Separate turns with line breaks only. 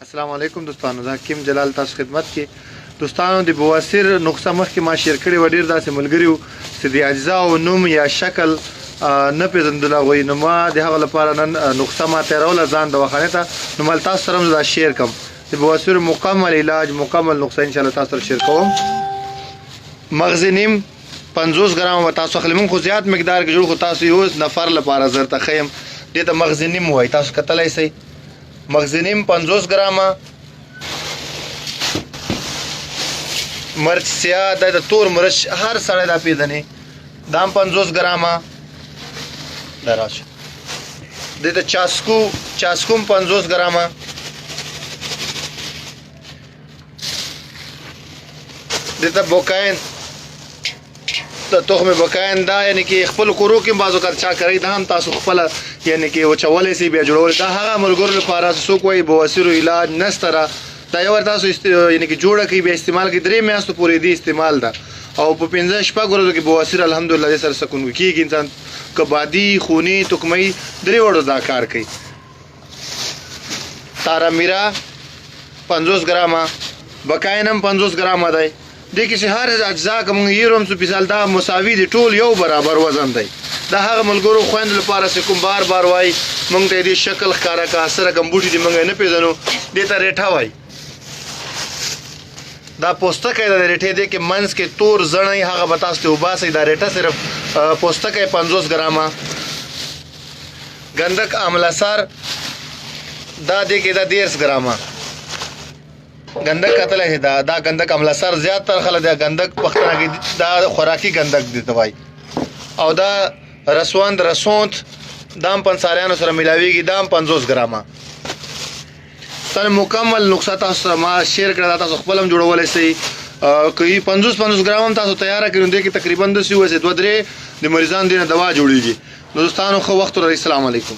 السلام علیکم دوستانو، دا حکیم جلال تاسو خدمت کې. دوستانو، د بواسیر نقصه مخکې ما شیر کړې وه. ډېر داسې ملګري وو چې د اجزاو نوم یا شکل نه پېژندل هغوی، نو ما د هغه لپاره نن نقصه ما تیاروله ځان دواخانې ته، نو ما تاسو سره هم دا شیر کړم. د بواسیر مکمل علاج، مکمل نقصه انشاءالله تاسو سره شیر کوم. مغز نیم 50 ګرامه به تاسو اخلئ. موږ خو زیات مقدار کې جوړ، خو تاسو یو نفر لپاره زه درته ښیم. دې ته مغز نیم وایي، تاسو کتلی سئ. مغز نیم 50 ګرامه، مرچ سیاه، دا د تور مرچ هر سړی دا پیژني، دا هم 50 ګرامه. دا راشه دې ته چاسکو، چاسکو هم 50 ګرامه. دې ته بوکاین، د تخم بوکاین دا یعنی کې خپل کورو کې بعضو کار چا کوي، دا هم تاسو خپله یعنی کې وچولی سئ بیا جوړولی. دا هغه ملګرو لپاره چې څوک وایي بواسیرو علاج نشته را، دا یو وار تاسو یعنی کې جوړه کړئ بیا استعمال کړئ، 3 میاشتو پورې دې استعمال ده، او په 5 شپږ ورځو کې بواسیر الحمدلله دې سره سکون کېږي. انسان که بادي، خوني، تکمۍ درې وړو دا کار کوي. تارا میرا 50 ګرامه، بکاین هم 50 ګرامه دی. دې کې چې هر اجزا که موږ یې روم څه مثال دا مساوي دي، ټول یو برابر وزن دی. دا هغه ملګرو خویندو لپاره چې کوم بار بار وایي موږ ته دې شکل ښکاره کړه، څه رقم بوټي دي موږ یې نه پېژنو، دې ته ریټه وایي. دا پوستکی د ریټې دی کې منځ کې تور زڼی، هغه به تاسو ته وباسئ. دا ریټه صرف پوستکی 50 ګرامه. ګندک امله سر دا دې کې دا 30 ګرامه. ګندک کتلی شئ، دا ګندک امله سر زیات تر خلک دا ګندک پښتنه کې دا خوراکي ګندک دی ته وایي. او دا رسوند رسونت دا هم پنساریانو سره میلاویږي، دا هم 50 ګرامه. ستاسو مکمل نقصه تاسو سره ما شیر کړه، دا تاسو خپل هم جوړولی شئ. که یې 50 50 ګرام هم تاسو تیاره کړئ، نو دې کې تقریباً داسې ووایي چې 2-3 د مریضانو دې نه دوا جوړیږي. نو دوستانو ښه وخت ولرئ. السلام علیکم.